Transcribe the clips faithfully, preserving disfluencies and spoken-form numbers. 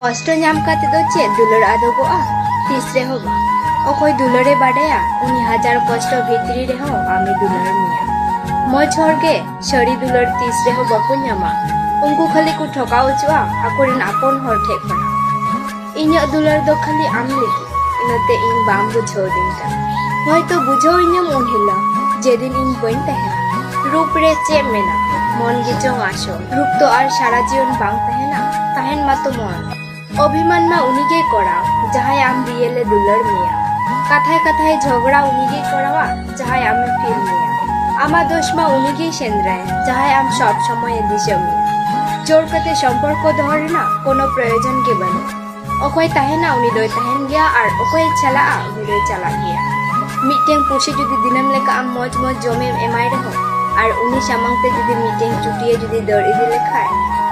ᱠᱚᱥᱴᱚ ᱧᱟᱢ ᱠᱟᱛᱮ ᱫᱚ ᱪᱮᱫ ᱫᱩᱞᱟᱹᱲ ᱟᱫᱚᱜᱚᱜᱼᱟ? ᱛᱤᱥ ᱨᱮᱦᱚᱸ ᱵᱟᱝ᱾ ᱚᱠᱚᱭ ᱫᱩᱞᱟᱹᱲᱮ ᱵᱟᱰᱟᱭᱟ, ᱩᱱᱤ ᱦᱟᱡᱟᱨ ᱠᱚᱥᱴᱚ ᱵᱷᱤᱛᱨᱤ ᱨᱮᱦᱚᱸ ᱟᱢᱮ ᱫᱩᱞᱟᱹᱲ ᱢᱮᱭᱟ᱾ ᱢᱚᱡᱽ ᱦᱚᱲ ᱜᱮ ᱥᱟᱹᱨᱤ ᱫᱩᱞᱟᱹᱲ ᱛᱤᱥ ᱨᱮᱦᱚᱸ ᱵᱟᱠᱚ ᱧᱟᱢᱟ᱾ ᱩᱱᱠᱩ ᱠᱷᱟᱹᱞᱤ ᱠᱚ ᱴᱷᱚᱠᱟᱣ ᱦᱚᱪᱚᱜᱼᱟ ᱟᱠᱚᱨᱮᱱ ᱟᱯᱚᱱ ᱦᱚᱲ ᱴᱷᱮᱡ ᱠᱷᱚᱱᱟᱜ᱾ ᱤᱧᱟᱹᱜ ᱫᱩᱞᱟᱹᱲ ᱫᱚ ᱠᱷᱟᱹᱞᱤ ᱟᱢ ᱞᱟᱹᱜᱤᱫ, ᱤᱱᱟᱹᱛᱮ ᱤᱧ ᱵᱟᱢ ᱵᱩᱡᱷᱟᱹᱣ ᱫᱤᱧ ᱠᱟᱱᱟ᱾ ᱦᱚᱭᱛᱚ ᱵᱩᱡᱷᱟᱹᱣ ᱤᱧᱟᱹᱢ ᱩᱱ ᱦᱤᱞᱳᱜ, ᱡᱮᱫᱤᱱ ᱤᱧ ᱵᱟᱹᱧ ᱛᱟᱦᱮᱱᱟ᱾ ᱨᱩᱯ ᱨᱮ ᱪᱮᱫ ᱢᱮᱱᱟᱜ, ᱢᱚᱱ ᱜᱮᱪᱚᱝ ᱟᱥᱚᱞ᱾ ᱨᱩᱯ ᱛᱚ ᱟᱨ ᱥᱟᱨᱟ ᱡᱤᱭᱚᱱ ᱵᱟᱝ ᱛᱟᱦᱮᱱᱟ, ᱛᱟᱦᱮᱱ ᱢᱟᱛᱚ ᱢᱚᱱ᱾ ᱚᱵᱷᱤᱢᱟᱱ ᱢᱟ ᱩᱱᱤᱜᱮᱭ ᱠᱚᱨᱟᱣ, ᱡᱟᱦᱟᱸᱭ ᱟᱢ ᱨᱤᱭᱮᱞᱮ ᱫᱩᱞᱟᱹᱲ ᱢᱮᱭᱟ᱾ ᱠᱟᱛᱷᱟᱭ ᱠᱟᱛᱷᱟᱭ ᱡᱷᱚᱜᱽᱲᱟ ᱩᱱᱤᱜᱮᱭ ᱠᱚᱨᱟᱣᱟ, ᱡᱟᱦᱟᱸᱭ ᱟᱢᱮ ᱯᱷᱤᱞ ᱢᱮᱭᱟ᱾ ᱟᱢᱟᱜ ᱫᱳᱥ ᱢᱟ ᱩᱱᱤᱜᱮᱭ ᱥᱮᱸᱫᱽᱨᱟᱭᱟ, ᱡᱟᱦᱟᱸᱭ ᱟᱢ ᱥᱚᱵ ᱥᱚᱢᱚᱭᱮ ᱫᱤᱥᱟᱹ ᱢᱮᱭᱟ᱾ ᱡᱳᱨ ᱠᱟᱛᱮ ᱥᱚᱢᱯᱚᱨᱠᱚ ᱫᱚᱦᱚ ᱨᱮᱱᱟᱜ ᱠᱳᱱᱳ ᱯᱨᱚᱭᱳᱡᱚᱱ ᱜᱮ ᱵᱟᱹᱱᱩᱜᱼᱟ᱾ ᱚᱠᱚᱭ ᱛᱟᱦᱮᱱᱟ ᱩᱱᱤ ᱫᱚᱭ ᱛᱟᱦᱮᱱ ᱜᱮᱭᱟ, ᱟᱨ ᱚᱠᱚᱭᱮ ᱪᱟᱞᱟᱜᱼᱟ ᱩᱱᱤ ᱫᱚᱭ ᱪᱟᱞᱟᱜ ᱜᱮᱭᱟ᱾ ᱢᱤᱫᱴᱮᱱ ᱯᱩᱥᱤ ᱡᱩᱫᱤ ᱫᱤᱱᱟᱹᱢ ᱞᱮᱠᱟ ᱟᱢ ᱢᱚᱡᱽ ᱢᱚᱡᱽ ᱡᱚᱢᱮᱢ ᱮᱢᱟᱭ ᱨᱮᱦᱚᱸ, ᱟᱨ ᱩᱱᱤ ᱥᱟᱢᱟᱝ ᱛᱮ ᱡᱩᱫᱤ ᱢᱤᱫᱴᱮᱱ ᱪᱩᱴᱤᱭᱟᱹ ᱡᱩᱫᱤ ᱫᱟᱹᱲ ᱤᱫᱤ ᱞᱮᱠᱷᱟᱡ,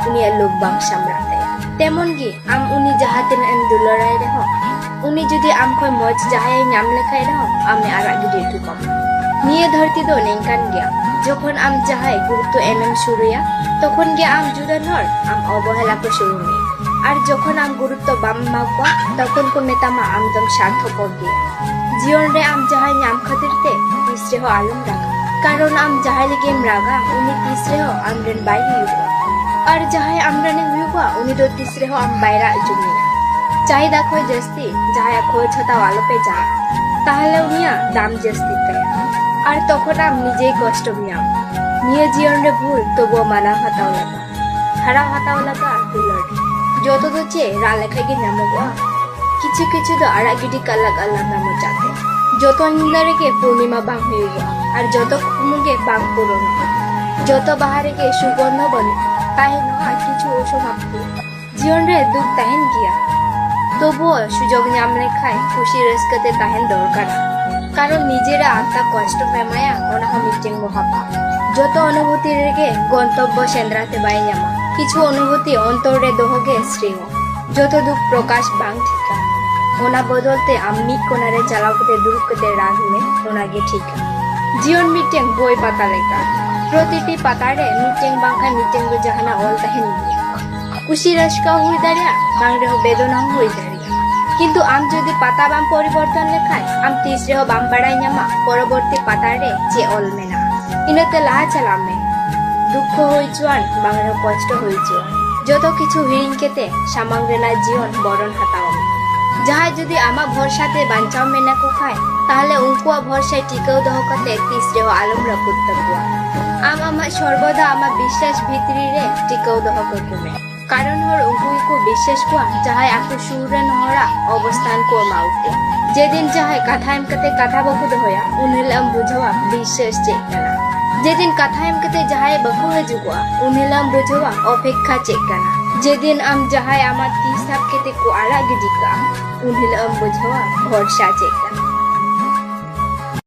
ᱩᱱᱤᱭᱟᱜ ᱞᱳᱵᱷ ᱵᱟᱝ ᱥᱟᱢᱵᱲᱟᱜ ᱛᱟᱭᱟ᱾ ᱛᱮᱢᱚᱱ ᱜᱮ ᱟᱢ ᱩᱱᱤ ᱡᱟᱦᱟᱸ ᱛᱤᱱᱟᱹᱜ ᱮᱢ ᱫᱩᱞᱟᱹᱲᱟᱭ ᱨᱮᱦᱚᱸ, ᱩᱱᱤ ᱡᱩᱫᱤ ᱟᱢ ᱠᱷᱚᱱ ᱢᱚᱡᱽ ᱡᱟᱦᱟᱸᱭᱮ ᱧᱟᱢ ᱞᱮᱠᱷᱟᱡ ᱨᱮᱦᱚᱸ, ᱟᱢᱮ ᱟᱨᱟᱜ ᱜᱤᱰᱤ ᱦᱚᱴᱚ ᱠᱟᱢᱟ᱾ ᱱᱤᱭᱟᱹ ᱫᱷᱟᱹᱨᱛᱤ ᱫᱚ ᱱᱤᱝᱠᱟᱱ ᱜᱮᱭᱟ, ᱡᱚᱠᱷᱚᱱ ᱟᱢ ᱡᱟᱦᱟᱸᱭ ᱜᱩᱨᱩᱛᱛᱚ ᱮᱢᱮᱢ ᱥᱩᱨᱩᱭᱟ, ᱛᱚᱠᱷᱚᱱ ᱜᱮ ᱟᱢ ᱡᱩᱫᱟᱹ ᱦᱚᱲ ᱟᱢ ᱚᱵᱚᱦᱮᱞᱟ ᱠᱚ ᱥᱩᱨᱩ ᱢᱮᱭᱟ᱾ ᱟᱨ ᱡᱚᱠᱷᱚᱱ ᱟᱢ ᱜᱩᱨᱩᱛᱛᱚ ᱵᱟᱢ ᱮᱢᱟ ᱠᱚᱣᱟ, ᱛᱚᱠᱷᱚᱱ ᱠᱚ ᱢᱮᱛᱟᱢᱟ ᱟᱢ ᱫᱚᱢ ᱥᱟᱨᱛᱷᱚᱯᱚᱨ ᱜᱮᱭᱟ᱾ ᱡᱤᱭᱚᱱ ᱨᱮ ᱟᱢ ᱡᱟᱦᱟᱸᱭ ᱧᱟᱢ ᱠᱷᱟᱹᱛᱤᱨ ᱛᱮ ᱛᱤᱥ ᱨᱮᱦᱚᱸ ᱟᱞᱚᱢ ᱨᱟᱜᱟ, ᱠᱟᱨᱚᱱ ᱟᱢ ᱡᱟᱦᱟᱸᱭ ᱞᱟᱹᱜᱤᱫ ᱮᱢ ᱨᱟᱜᱟ, ᱩᱱᱤ ᱛᱤᱥ ᱨᱮᱦᱚᱸ ᱟᱢᱨᱮᱱ ᱵᱟᱭ ᱦᱩᱭᱩᱜᱼᱟ᱾ ᱟᱨ ᱡᱟᱦᱟᱸᱭ ᱟᱢᱨᱮᱱᱮ ᱦᱩᱭᱩᱜᱼᱟ, ᱩᱱᱤ ᱫᱚ ᱛᱤᱥ ᱨᱮᱦᱚᱸ ᱟᱢ ᱵᱟᱭ ᱨᱟᱜ ᱦᱚᱪᱚ ᱢᱮᱭᱟ᱾ ᱪᱟᱦᱤᱫᱟ ᱠᱷᱚᱱ ᱡᱟᱹᱥᱛᱤ ᱡᱟᱦᱟᱸᱭᱟᱜ ᱠᱷᱳᱡᱽ ᱦᱟᱛᱟᱣ ᱟᱞᱚᱯᱮ ᱪᱟᱞᱟᱜᱼᱟ, ᱛᱟᱦᱞᱮ ᱩᱱᱤᱭᱟᱜ ᱫᱟᱢ ᱡᱟᱹᱥᱛᱤᱜ ᱛᱟᱭᱟ᱾ ᱟᱨ ᱛᱚᱠᱷᱚᱱ ᱟᱢ ᱱᱤᱡᱮᱭ ᱠᱚᱥᱴᱚ ᱢᱮᱭᱟᱢ᱾ ᱱᱤᱭᱟᱹ ᱡᱤᱭᱚᱱ ᱨᱮ ᱵᱷᱩᱞ ᱛᱚᱵᱩ ᱢᱟᱱᱟᱣ ᱦᱟᱛᱟᱣ ᱞᱟᱜᱟᱜᱼᱟ, ᱦᱟᱨᱟᱣ ᱦᱟᱛᱟᱣ ᱞᱟᱜᱟᱜᱼᱟ ᱫᱩᱞᱟᱹᱲ᱾ ᱡᱚᱛᱚ ᱫᱚ ᱪᱮᱫ ᱨᱟᱜ ᱞᱮᱠᱷᱟᱡ ᱜᱮ ᱧᱟᱢᱚᱜᱚᱜᱼᱟ? ᱠᱤᱪᱷᱩ ᱠᱤᱪᱷᱩ ᱫᱚ ᱟᱲᱟᱜ ᱜᱤᱰᱤ ᱠᱟᱜ ᱞᱟᱜᱟᱜᱼᱟ ᱞᱟᱸᱫᱟ ᱢᱚᱪᱟᱛᱮ᱾ ᱡᱚᱛᱚ ᱧᱤᱫᱟᱹ ᱨᱮᱜᱮ ᱯᱩᱨᱱᱤᱢᱟ ᱵᱟᱝ ᱦᱩᱭᱩᱜᱚᱜᱼᱟ, ᱟᱨ ᱡᱚᱛᱚ ᱠᱩᱠᱢᱩ ᱜᱮ ᱵᱟᱝ ᱯᱩᱨᱚᱱᱚᱜᱼᱟ᱾ ᱡᱚᱛᱚ ᱵᱟᱦᱟ ᱨᱮᱜᱮ ᱥᱩᱜᱚᱱᱫᱷᱚ ᱵᱟᱹᱱᱩᱜᱼᱟ, ᱛᱟᱦᱮᱱᱚᱜᱼᱟ ᱠᱤᱪᱷᱩ ᱚᱥᱚᱢᱟᱯᱛᱤ᱾ ᱡᱤᱭᱚᱱ ᱨᱮ ᱫᱩᱠ ᱛᱟᱦᱮᱱ ᱜᱮᱭᱟ, ᱛᱚᱵᱩᱣ ᱥᱩᱡᱳᱜ ᱧᱟᱢ ᱞᱮᱠᱷᱟᱱ ᱠᱩᱥᱤ ᱨᱟᱹᱥᱠᱟᱹ ᱛᱮ ᱛᱟᱦᱮᱱ ᱫᱚᱨᱠᱟᱨᱟ᱾ ᱠᱟᱨᱚᱱ ᱱᱤᱡᱮᱨᱟᱜ ᱟᱛᱢᱟ ᱠᱚᱥᱴᱚᱢ ᱮᱢᱟᱭᱟ, ᱚᱱᱟ ᱦᱚᱸ ᱢᱤᱫᱴᱮᱱ ᱢᱚᱦᱟᱯᱟᱯ᱾ ᱡᱚᱛᱚ ᱚᱱᱩᱵᱷᱩᱛᱤ ᱨᱮᱜᱮ ᱜᱚᱱᱛᱚᱵᱵᱚ ᱥᱮᱸᱫᱽᱨᱟ ᱛᱮ ᱵᱟᱭ ᱧᱟᱢᱟ᱾ ᱠᱤᱪᱷᱩ ᱚᱱᱩᱵᱷᱩᱛᱤ ᱚᱱᱛᱚᱨ ᱨᱮ ᱫᱚᱦᱚ ᱜᱮ ᱥᱨᱮᱭᱚ᱾ ᱡᱚᱛᱚ ᱫᱩᱠ ᱯᱨᱚᱠᱟᱥ ᱵᱟᱝ ᱴᱷᱤᱠᱟ᱾ ᱚᱱᱟ ᱵᱚᱫᱚᱞ ᱛᱮ ᱟᱢ ᱢᱤᱫ ᱠᱚᱱᱟ ᱨᱮ ᱪᱟᱞᱟᱣ ᱠᱟᱛᱮ ᱫᱩᱲᱩᱵ ᱠᱟᱛᱮ ᱨᱟᱜᱽ ᱢᱮ, ᱚᱱᱟ ᱜᱮ ᱴᱷᱤᱠᱟ᱾ ᱡᱤᱭᱚᱱ ᱢᱤᱫᱴᱮᱱ ᱵᱳᱭ ᱯᱟᱛᱟ ᱞᱮᱠᱟ᱾ ᱯᱨᱚᱛᱤᱴᱤ ᱯᱟᱛᱟ ᱨᱮ ᱢᱤᱫᱴᱮᱱ ᱵᱟᱝᱠᱷᱟᱱ ᱢᱤᱫᱴᱮᱱ ᱫᱚ ᱡᱟᱦᱟᱱᱟᱜ ᱚᱞ ᱛᱟᱦᱮᱱ ᱜᱮᱭᱟ᱾ ᱠᱩᱥᱤ ᱨᱟᱹᱥᱠᱟᱹ ᱦᱩᱭ ᱫᱟᱲᱮᱭᱟᱜᱼᱟ, ᱵᱟᱝ ᱨᱮᱦᱚᱸ ᱵᱮᱫᱚᱱᱟ ᱦᱚᱸ ᱦᱩᱭ ᱫᱟᱲᱮᱭᱟᱜᱼᱟ᱾ ᱠᱤᱱᱛᱩ ᱟᱢ ᱡᱩᱫᱤ ᱯᱟᱛᱟ ᱵᱟᱢ ᱯᱚᱨᱤᱵᱚᱨᱛᱚᱱ ᱞᱮᱠᱷᱟᱱ, ᱟᱢ ᱛᱤᱥ ᱨᱮᱦᱚᱸ ᱵᱟᱢ ᱵᱟᱲᱟᱭ ᱧᱟᱢᱟ ᱯᱚᱨᱚᱵᱚᱨᱛᱤ ᱯᱟᱛᱟ ᱨᱮ ᱪᱮᱫ ᱚᱞ ᱢᱮᱱᱟᱜᱼᱟ᱾ ᱤᱱᱟᱹᱛᱮ ᱞᱟᱦᱟ ᱪᱟᱞᱟᱜ ᱢᱮ᱾ ᱫᱩᱠᱠᱷᱚ ᱦᱩᱭ ᱦᱚᱪᱚᱣᱟᱱ, ᱵᱟᱝ ᱨᱮᱦᱚᱸ ᱠᱚᱥᱴᱚ ᱦᱩᱭ ᱦᱚᱪᱚᱣᱟᱱ, ᱡᱚᱛᱚ ᱠᱤᱪᱷᱩ ᱦᱤᱲᱤᱧ ᱠᱟᱛᱮ ᱥᱟᱢᱟᱝ ᱨᱮᱱᱟᱜ ᱡᱤᱭᱚᱱ ᱵᱚᱨᱚᱱ ᱦᱟᱛᱟᱣ ᱢᱮ᱾ ᱡᱟᱦᱟᱸᱭ ᱡᱩᱫᱤ ᱟᱢᱟᱜ ᱵᱷᱚᱨᱥᱟ ᱛᱮ ᱵᱟᱧᱪᱟᱣ ᱢᱮᱱᱟᱜ ᱠᱚ ᱠᱷᱟᱱ, ᱛᱟᱦᱞᱮ ᱩᱱᱠᱩᱣᱟᱜ ᱵᱷᱚᱨᱥᱟ ᱴᱤᱠᱟᱹᱣ ᱫᱚᱦᱚ ᱠᱟᱛᱮ ᱛᱤᱥ ᱨᱮᱦᱚᱸ ᱟᱞᱚᱢ ᱨᱟᱹᱯᱩᱫ ᱛᱟᱠᱚᱣᱟ᱾ ᱟᱢ ᱟᱢᱟᱜ ᱥᱚᱨᱵᱚᱫᱟ ᱟᱢᱟᱜ ᱵᱤᱥᱥᱟᱥ ᱵᱷᱤᱛᱨᱤ ᱨᱮ ᱴᱤᱠᱟᱹᱣ ᱫᱚᱦᱚ ᱠᱟᱠᱚ ᱢᱮ᱾ ᱠᱟᱨᱚᱱ ᱦᱚᱲ ᱩᱱᱠᱩ ᱜᱮᱠᱚ ᱵᱤᱥᱥᱟᱥ ᱠᱚᱣᱟ, ᱡᱟᱦᱟᱸᱭ ᱟᱠᱚ ᱥᱩᱨ ᱨᱮᱱ ᱦᱚᱲᱟᱜ ᱚᱵᱚᱥᱛᱷᱟᱱ ᱠᱚ ᱮᱢᱟ ᱠᱚᱣᱟ᱾ ᱡᱮᱫᱤᱱ ᱡᱟᱦᱟᱸᱭ ᱠᱟᱛᱷᱟ ᱮᱢ ᱠᱟᱛᱮ ᱠᱟᱛᱷᱟ ᱵᱟᱠᱚ ᱫᱚᱦᱚᱭᱟ, ᱩᱱ ᱦᱤᱞᱳᱜ ᱮᱢ ᱵᱩᱡᱷᱟᱹᱣᱟ ᱵᱤᱥᱥᱟᱥ ᱪᱮᱫ ᱠᱟᱱᱟ᱾ ᱡᱮᱫᱤᱱ ᱠᱟᱛᱷᱟ ᱮᱢ ᱠᱟᱛᱮ ᱡᱟᱦᱟᱸᱭ ᱵᱟᱠᱚ ᱦᱤᱡᱩᱜᱚᱜᱼᱟ, ᱩᱱ ᱦᱤᱞᱳᱜ ᱮᱢ ᱵᱩᱡᱷᱟᱹᱣᱟ ᱚᱯᱮᱠᱠᱷᱟ ᱪᱮᱫ ᱠᱟᱱᱟ᱾ ᱡᱮᱫᱤᱱ ᱟᱢ ᱡᱟᱦᱟᱸᱭ ᱟᱢᱟᱜ ᱛᱤ ᱥᱟᱵ ᱠᱟᱛᱮ ᱠᱚ ᱟᱲᱟᱜ ᱜᱤᱰᱤ ᱠᱟᱜᱼᱟ, ᱩᱱ ᱦᱤᱞᱳᱜ ᱮᱢ ᱵᱩᱡᱷᱟᱹᱣᱟ ᱵᱷᱚᱨᱥᱟ ᱪᱮᱫ ᱠᱟᱱᱟ᱾